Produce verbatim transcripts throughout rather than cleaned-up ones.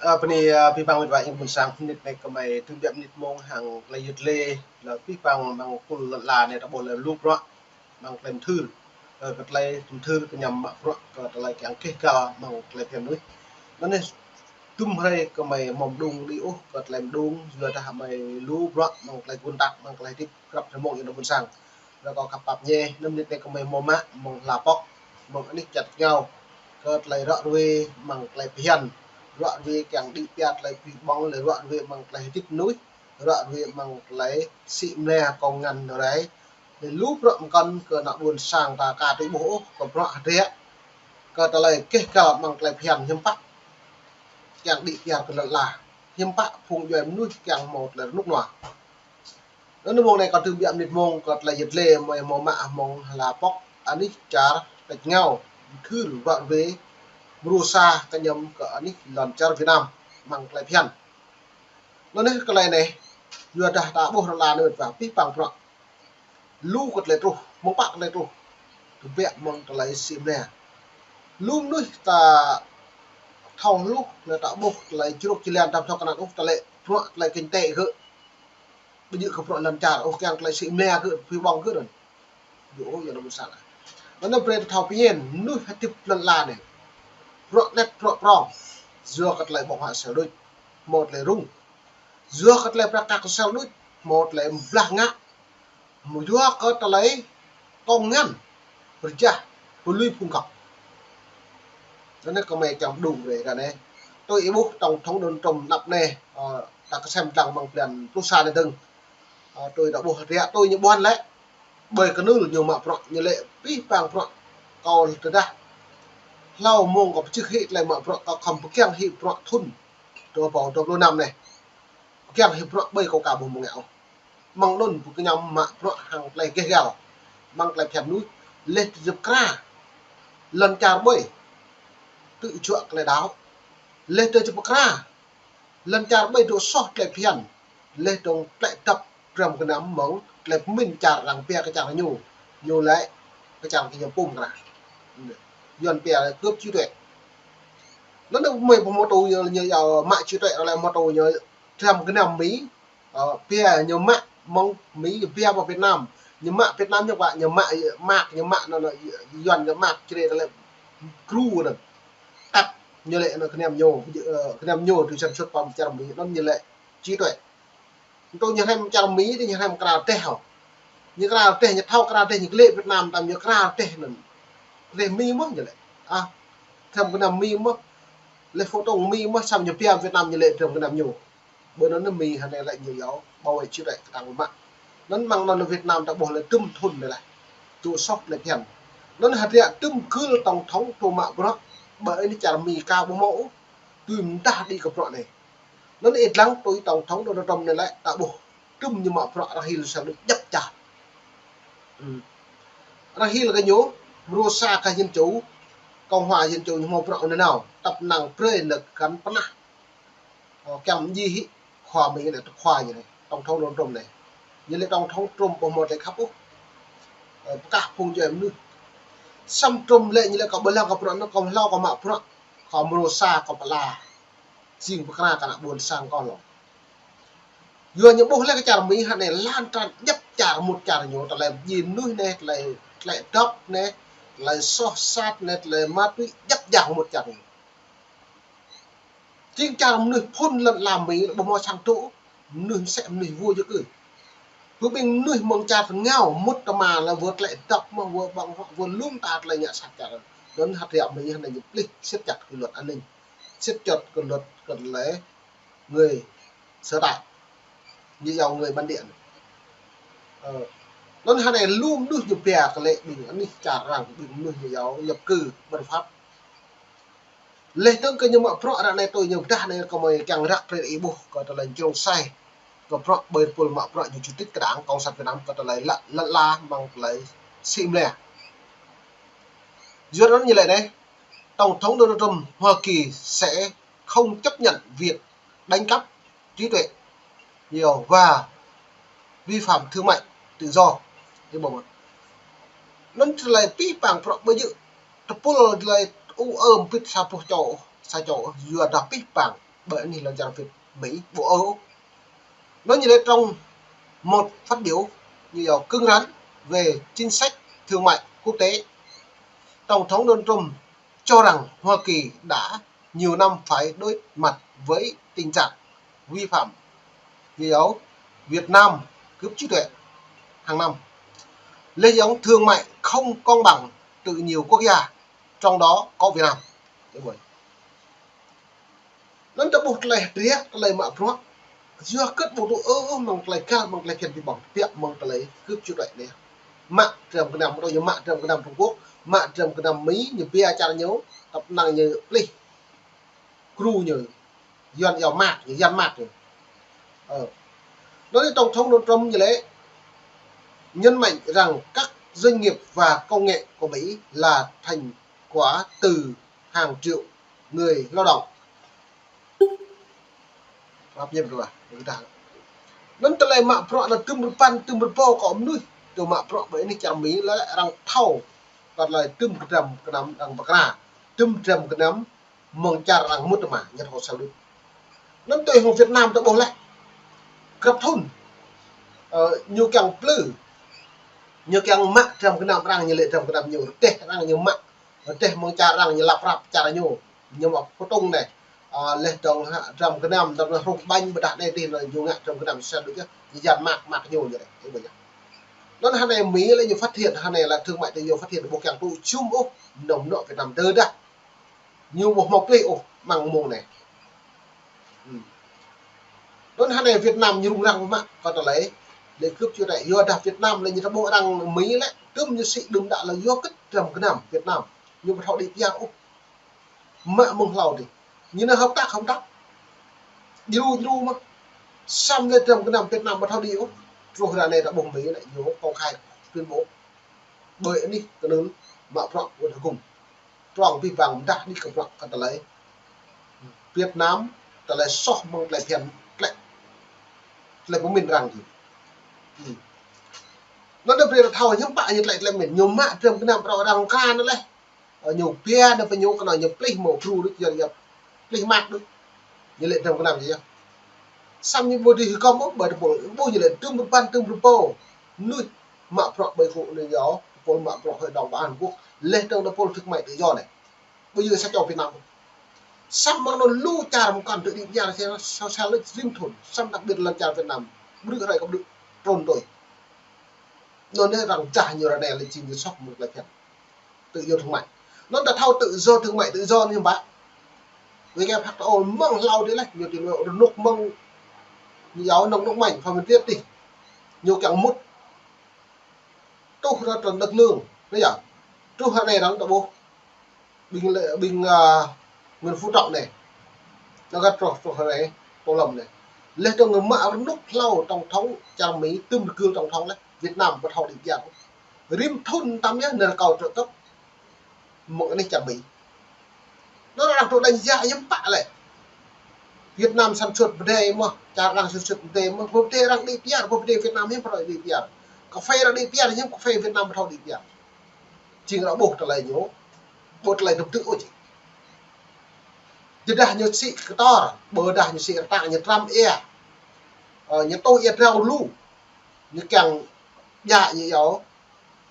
Ơ, bơni, ơ, abih bang met wa ƀing ƀôn sang, mơnit anai gơmơi tơbiă mơnit mông hăng tơlơi yơh lĕ, lĕ abih bang mơ̆ng kul lŏn ala anai ta ƀuh lĕ lu bruă, mơ̆ng tơlơi mơthưr, ơ, kơ tơlơi mơthưr kơñăm mă bruă, kơ tơlơi kiăng keh gal mơ̆ng tơlơi phiăn mơnuih. Anŭn anai, tŭm hrơi gơmơi mơ̆ng mơđung đĭ ôh, kơ tơlơi mơđung, yua dah gơmơi lu bruă, mơ̆ng tơlơi gun tak, mơ̆ng tơlơi hơdip, krăp rơmông ih nao ƀôn sang. Ră kâo khăp pap ñe, anŭn mơnit anai gơmơi hmâo mă, mơ̆ng hla pŏk, mơ̆ng anih čar rơngiao, kơ tơlơi ră ruai, mơ̆ng tơlơi phiăn, ră ruai kiăng đĭ pia tơlơi pơƀong, lĕ ră ruai mơ̆ng tơlơi hơdip mơnuih, ră ruai mơ̆ng tơlơi sĭ mlĕ kông ngăn ră ruai. Lĕ lu bruă mơkŏn kơ ană ƀôn sang ta ka tui ƀuh ôh, kơ bruă hơdră, kơ tơlơi keh gal mơ̆ng tơlơi phiăn hiư̆m pă kiăng đĭ pia kơ lŏn ala, hiư̆m pă phung djuai mơnuih kiăng hmâo tơlơi rơnŭk rơnua. Anŭn mông anai kâo tơbiă mơnit mông kơ tơlơi yơh lĕ gơmơi hmâo mă mơ̆ng hla pŏk anih čar rơngiao, mơthưr ră ruai, mrô sa kơñăm kơ anih lŏn čar Việt Nam mơ̆ng tơlơi phiăn. Anŭn anai tơlơi anai, yua dah ta ƀuh ră anai met wa abih bang bruă. Lu kơ tơlơi truh, mơ̆ng pă kơ tơlơi truh. Tơbiă mơ̆ng tơlơi sĭ mlĕ. Lu mơnuih ta thâo hluh, lĕ ta ƀuh tơlơi jrôk jơlan ta thâo kơnăl ôh, tơlơi bruă tơlơi kinh tế gơ̆. Ƀu djơ̆ kơ bruă lŏn čar, ôh kiăng tơlơi sĭ mlĕ gơ̆, pơƀong gơ̆ anŭn. Yua ôh, yua anŭn mơ̆n sa lah. Anŭn brơi ta thâo pơmĭn, mơnuih hơdip lŏn ala anai. Bruă anet, bruă prŏng. Yua kơ tơlơi ƀơ̆ng huă sel đôč, hmâo tơlơi rŭng. Yua kơ tơlơi prăk kăk sel đôč, hmâo tơlơi blah ngă. Hmâo yua kơ tơlơi kông ngăn, pơjah, pơlui phung gŏp. Anŭn anai gơmơi kiăng mơđung ră anai. Tui ih ƀuh tổng thống Donald Trump anăp anai, ơ, ta kơsem lăng mơ̆ng blan pluh sa anai dơ̆ng. Ơ, tui ta ƀuh ră tui ñu ƀuăn lĕ. Ƀơi kơnưl ñu mă bruă, ñu lĕ abih bang bruă. Kâo tơdah hlâo mông kâo pơčeh hĭ tơlơi mă bruă, kâo khŏm pơkiăng hĭ bruă thŭn dua rơbâo dua pluh năm anai. Pơkiăng hĭ bruă ƀơi kâo ka ƀuh mơ̆ng ngă ôh. Mơ̆ng anŭn pơkơñăm mă bruă hăng tơlơi keh gal, mơ̆ng tơlơi phiăn mơnuih, lĕ tơjăp kra lŏn čar ƀơi, tŭ juă tơlơi đaŏ, lĕ tơjăp kra lŏn čar ƀơi dŏ soh tơlơi phiăn, lĕ dŏng tơlơi dăp dram gơnam mơ̆ng tơlơi pơmĭn čar arăng pia kơ čar ñu, ñu lĕ kơ čar kơ ñu pum kra. Yuan pia là cướp trí tuệ. Anŭn anai gơmơi pơhmutu ñu, ñu yua mă trí tuệ, lĕ hmutu ñu dram gơnam Mi, ơ, pia ñu mă mơ̆ng Mi, pia pơ Việt Nam. Ñu mă Việt Nam ñu ƀă, ñu mă mác, ñu mă anŭn, anŭn, Yuan ñu mă čre lĕ gru anŭn. Tăp ñu lĕ anŭn gơnam ñu, ơ, gơnam ñu tui sản xuất pơ čar Mi, anŭn ñu lĕ trí tuệ. Tui ñu hrăm čar Mi, tui ñu hrăm kra rơdêh hŏ. Ñu kra rơdêh, ñu thâo kra rơdêh, ñu glĕ Việt Nam, tăm ñu kra rơdêh anŭn. Rơdêh Mi mơ̆n ñu lĕ. A, dram gơnam Mi mơ̆n. Lĕ phô tông Mi mơ̆n, samơ̆ ñu pia Việt Nam ñu lĕ dram gơnam ñu. Ƀơi anŭn Mi hơnai lĕ ñu yua bảo vệ trí tuệ kơtang mă. Anŭn mơ̆ng anŭn Việt Nam ta ƀuh lĕ tŭm thŭn anai lĕ. Dŏ soh tơlơi phiăn. Anŭn hơdră tŭm gưl tổng thống tŭ mă bruă. Ƀơi anai čar Mi ka ƀu hmâo ôh. Tui mơdah đĭ kơ bruă anai. Anŭn ih lăng tui tổng thống Donald Trump anai lĕ ta ƀuh. Tŭm ñu mă bruă arăng hil sa đôč djăp čar. Hm. Arăng hil kơ ñu, mrô sa kơ Dân Chủ, Cộng hòa Dân Chủ ñu hmâo bruă anai nao, tăp năng brơi lĕ găn pơnah. Ơ, kiăng mơñi hĭ, khua Mi anai, khua ñu anai, tổng thống Donald Trump anai. Ñu lĕ tổng thống Trump ƀu hmâo tơlơi khăp ôh. Ơ, pơkah phung djuai mơnuih. Samơ̆ Trump lĕ ñu lĕ kâo ƀu lăng kơ bruă anŭn, kâo hlâo kâo mă bruă, kâo mrô sa kâo pơala. Jing pơkra kơ ană ƀôn sang kâo hlâo. Yua ñu ƀuh lĕ kơ čar Mi hơnai lan tran djăp čar mŭt čar ñu, tơlơi mơñi mơnuih anai, tơlơi, tơlơi dăp anai, tơlơi soh sat anai, tơlơi ma túy djăp djang mŭt čar ñu. Jing čar mơnuih phŭn lŏn ala Mi ƀu hmâo sang tŭ, mơnuih mơsĕ mơnuih wơ̆t jơ̆ kơ. Pơƀing mơnuih mơ̆ng čar rơngiao mŭt tơma lĕ wơ̆t tơlơi dăp mơ̆n, wơ̆t ƀơ̆ng huă, wơ̆t lŏm ta tơlơi ngă sat čar. Anŭn hơdră Mi hơnai ñu plih siết chặt kỷ luật an ninh, siết chặt kỷ luật kơ tơlơi người sở tại, ñu yua người bản địa. Ơ, anŭn hơnai lu mơnuih ñu pia kơ lĕ ƀing anih čar arăng, ƀing mơnuih ñu yua nhập cư bất hợp pháp. Lĕ tơ̆ng kơ ñu mă bruă ră anai tui ñu pơdah anai kơ gơmơi kiăng răk brơi ih ƀuh kơ tơlơi jrông sai. Kơ bruă ƀơi tơpul mă bruă ñu chủ tịch kơ Đảng Cộng sản Việt Nam kơ tơlơi lă, lă la mơ̆ng tơlơi sĭ mlĕ. Yua anŭn ñu lĕ anai, Tổng thống Donald Trump, Hoa Kỳ sẽ không chấp nhận việc đánh cắp trí tuệ nhiều và vi phạm thương mại tự do. Ih ƀuh mơ̆n. Anŭn tơlơi pih pang bruă ƀu djơ̆. Tơpul tơlơi u ơm pit sa boh čô, sa čô, yua dah pih pang. Ƀơi anih lŏn čar Việt Mỹ ƀu ôh. Anŭn ñu lĕ trong một phát biểu ñu yua cứng rắn về chính sách thương mại quốc tế. Tổng thống Donald Trump cho rằng Hoa Kỳ đã nhiều năm phải đối mặt với tình trạng vi phạm, ví dụ Việt Nam cướp trí tuệ hàng năm, lệnh thương mại không công bằng từ nhiều quốc gia, trong đó có Việt Nam. Anŭn ta ƀuh tơlơi hơdră, tơlơi mă bruă. Yua kơ ƀu tŭ ôh mơ̆ng tơlơi găl, mơ̆ng tơlơi phiăn ƀing ƀong, biă mơ̆ng tơlơi cướp trí tuệ anai. Mă dram gơnam, ƀu djơ̆ mă dram gơnam Trung Quốc, mă dram gơnam Mỹ, ñu pia čar ñu, tơpă năng ñu plih gru ñu, Yuan yua mă ñu, Yuan mă ñu. Ơ. Anŭn tổng thống Donald Trump ñu lĕ nhấn mạnh rằng các doanh nghiệp và công nghệ của Mỹ là thành quả từ hàng triệu người lao động. Maaf ñu ƀu đuaĭ, ñu kơdah. Anŭn tơlơi mă bruă anŭn tơm rơpăn, tơm rơbâo kơ mơnuih, tơm mă bruă ƀơi anih čar Mỹ lĕ arăng thâo. Tơlơi tơm dram gơnam arăng pơkra, tơm dram gơnam mơ̆ng čar arăng mŭt mă, ñu thâo sel đôč. Anŭn tui hăng Việt Nam ta ƀuh lĕ. Grăp thŭn. Ơ, ñu kiăng plư. Ñu kiăng mă dram gơnam arăng, ñu lĕ dram gơnam ñu, rơdêh arăng ñu mă. Rơdêh mơ̆ng čar arăng ñu lăp răp čar ñu. Ñu mă pơtŭng anai. Ơ, leh dong hă dram gơnam, dong hruh ƀañ ƀơdah anai tih anŭn ñu ngă dram gơnam sel đôč yơh. Ñu Yuan mă, mă ñu ñu lĕ. Ơ, ƀu djơ̆. Anŭn hơnai Mỹ lĕ ñu phát hiện, hơnai là thương mại tự do phát hiện ƀu kiăng tŭ jum ôh, nŏng nŏ Việt Nam tơdah. Ñu ƀu hmâo plih ôh mơ̆ng mông anai. Hm. Anŭn hơnai Việt Nam ñu rŭng răng mă kơ tơlơi lĕ cướp trí tuệ. Yua dah Việt Nam lĕ ñu ta ƀuh arăng Mỹ lĕ, tơm ñu sĭ đưm đă lĕ yua kơ dram gơnam Việt Nam. Ñu ƀu thâo đĭ pơyơr ôh. Mă mơ̆ng hlâo dih. Ñu nao hợp tác, hợp tác. Djru, djru mơ̆n. Samơ̆ lĕ dram gơnam Việt Nam ƀu thâo đĭ ôh. Truh ră anai ta ƀuh Mỹ lĕ ñu công khai tuyên bố. Ƀơi anih kơnơ̆ng mă bruă wơ̆t hơgŭm. Trong pih pang mơdah anih kơ bruă kơ tơlơi Việt Nam, tơlơi soh mơ̆ng tơlơi phiăn, tơlơi, tơlơi pơmĭn arăng dih. Hm. Anŭn ta brơi ta thâo hiư̆m pă ñu tơlơi, tơlơi pơmĭn. Ñu mă dram gơnam arăng, arăng kơ anŭn lĕ. Ơ, ñu pia anŭn pơ ñu kơ anŭn ñu plih mơ̆ gru đôč, yua, yua plih mă đôč. Ñu lĕ dram gơnam yơh. Samơ̆ ñu ƀu dưi hơgŏm ôh, ƀơi tơpul, ƀuh ñu lĕ tơm rơpăn, tơm rơbâo. Mơnuih mă bruă ƀơi kơ anai yơh, tơpul mă bruă hơi dong ƀơi Hàn Quốc. Leh dong tơpul thương mại tự do anai. Ƀu djơ̆ sa čô Việt Nam. Samơ̆ mơ̆ng anŭn lu čar mơkăn tơ đĭ pơyơr sel, sel, sel lĕ rĭm thŭn. Samơ̆ đặc biệt lŏn čar Việt Nam. Ƀrư̆ hrơi kơ ƀrư̆ trŭn tui. Anŭn anai arăng čah ñu ră anai lĕ jing ñu soh mơ̆ng tơlơi phiăn. Tự do thương mại. Anŭn ta thâo tự do thương mại tự do anai ƀă. Wơ̆t kơ phak ta ôl mơ̆ng hlâo dih lĕ, ñu tui rơnŭk mơ̆ng ñu yua nŏng nŏk mơ̆ng, Phạm Minh Tuyết dih. Ñu kiăng mŭt. Truh ră tơl Đức Lương, anai yơh. Truh ră anai arăng ta ƀuh. Ƀing lĕ, ƀing, ơ, Nguyễn Phú Trọng anai. Anŭn kơ truh, truh ră anai, Tô Lâm anai. Leh dong ngă mă rơnŭk hlâo tổng thống čar Mỹ, tơm rơgơi tổng thống lĕ, Việt Nam ƀu thâo đĭ pơyơr. Rĭm thŭn tam yơh nao rơkâo trợ cấp mơ̆ng anih čar Mỹ. Anŭn arăng tŭ đánh giá hiư̆m pă lĕ. Việt Nam sản xuất pơdai mơ̆n, čar arăng sản xuất pơdai mơ̆n, pơdai arăng đĭ pơyơr, pơdai Việt Nam hiư̆m pơdai đĭ pơyơr. Cà phê arăng đĭ pơyơr, hiư̆m cà phê Việt Nam ƀu thâo đĭ pơyơr. Jing arăng ƀuh tơlơi ñu, ƀuh tơlơi tŭm tŭ ôh jing. Tơdah ñu sĭ kơtor, ƀôdah ñu sĭ rơta, ñu tram ia. Ơ, ñu tŭ ia drao lu. Ñu kiăng djă ñu yua.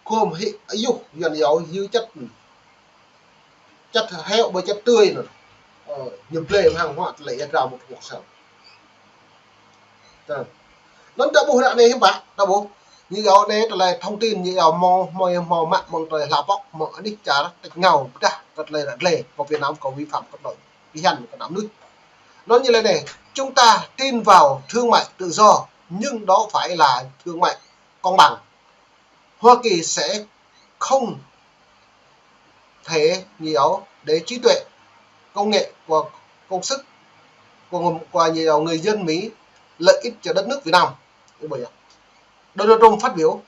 Khŏm hĭ ayuh Yuan yua dưi chất. Chất héo ƀơi chất tươi anŭn. Ơ, ñu blơi hăng hua tơlơi ia drao mŭt hơkŭk sel. Tơ. Anŭn ta ƀuh ră anai hiư̆m pă, ta ƀuh. Ñu yua anai tơlơi thông tin ñu yua mơ̆ng, mơ̆ng, mơ̆ng mă mơ̆ng tơlơi hla pŏk mơ̆ng anih čar tĕt ngao pơdah kơ tơlơi ră glai kơ Việt Nam kơ vi phạm kơ tơlơi pơhiăp kơ ană mơnuih. Anŭn ñu lĕ anai, chúng ta tin vào thương mại tự do, nhưng đó phải là thương mại công bằng. Hoa Kỳ sẽ không thể nhiều để trí tuệ, công nghệ của công sức của, của nhiều người dân Mỹ lợi ích cho đất nước Việt Nam. Donald Trump phát biểu,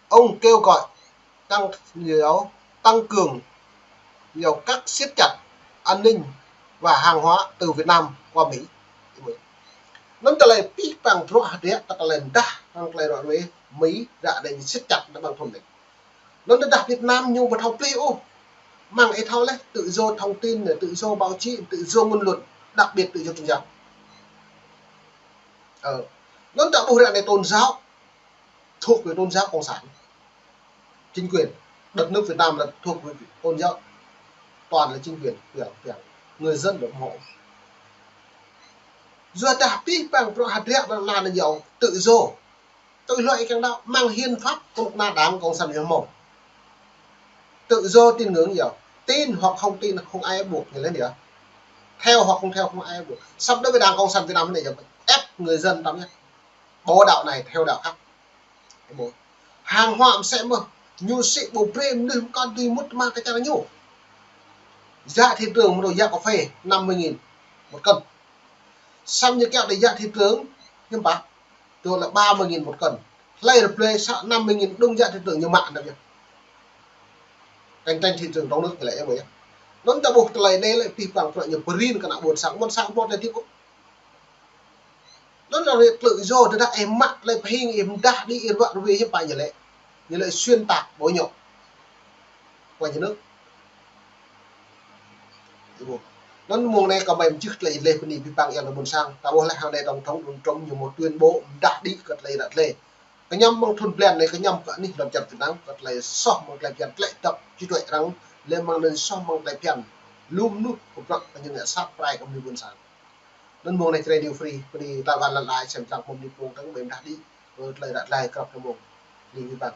ông kêu gọi tăng nhiều tăng cường nhiều các siết chặt an ninh và hàng hóa từ Việt Nam qua Mỹ. Anŭn tơlơi pih pang bruă hơdră, tơlơi mơdah, hăng tơlơi ră ruai, Mỹ ră anai siết chặt ană ƀing thŭn anai. Anŭn tơdah Việt Nam ñu ƀu thâo plih ôh. Mơ̆ng ih thâo lĕ, tự do thông tin anai, tự do báo chí, tự do ngôn luận. Đặc biệt tự do tôn giáo. Ờ. Anŭn ta ƀuh ră anai tôn giáo thuộc về tôn giáo cộng sản. Chính quyền. Đất nước Việt Nam là thuộc về tôn giáo, toàn là chính quyền, quyền, quyền. Người dân được ủng hộ. Yua dah pih pang prăk hơdră ƀơi lŏn anai yơh tự do. Tự do ý kiến đó, mang hiến pháp của một đảng cộng sản Việt Nam. Tự do tín ngưỡng yơh. Tin hoặc không tin, không ai ép buộc, ñu laĭ yơh. Theo hoặc không theo, không ai ép buộc. Sắp đối với Đảng Cộng sản Việt Nam này, ép người dân trong nhé. Bỏ đạo này, theo đạo khác. Hàng hóa mơsĕ mơ̆n, ñu sĭ ƀu brơi mơnuih mơkŏn tui mŭt tơma kơ čar ñu. Giá thị trường mơ̆n, giá cà phê năm mươi nghìn một cân. Săm ñu kiăng đĭ giá thị trường, hiư̆m pă? Đó là ba mươi nghìn một cân. Hlơi rơplơi sa năm mươi nghìn đúng giá thị trường ñu mă đăp yơh. Cạnh tranh thị trường trong nước thì lại như vậy. Anŭn ta ƀuh tơlơi anai lĕ pih pang prăk ñu pơrin kơ ană ƀôn sang, ƀôn sang ƀu tơlơi tip ôh. Anŭn là tự do, tơdah ih mă tơlơi pơhing, ih mơdah đĭ, ih ruă rơwe, hiư̆m pă ñu lĕ. Ñu lĕ xuyên tạc, bôi nhọ của nhà nước. Anŭn mông anai kâo mơ̆n čih tơlơi lĕ bơni pih pang yơh ană ƀôn sang. Ta ƀuh lĕ hăng anai tổng thống Donald Trump ñu mơ̆ tuyên bố mơdah đĭ kơ tơlơi ră tơlơi. Kơ ñu mơ̆ng thun blan anai kơ ñu kơ anih lŏn čar Việt Nam, kơ tơlơi soh mơ̆ng tơlơi phiăn tơlơi dŏ či tuai arăng, lĕ mơ̆ng anŭn soh mơ̆ng tơlơi phiăn. Lŏm mơnuih kơ prăk kơ ñu ngă sat prai kơ mơnuih ƀôn sang. Anŭn mông anai Či Radio Free, bơni ta ƀan lăn lai, sem čang pơm ni pơm tơ̆ng ƀơi mơdah đĭ, kơ tơlơi ră tơlơi krăp kơ mông. Bơni pih pang.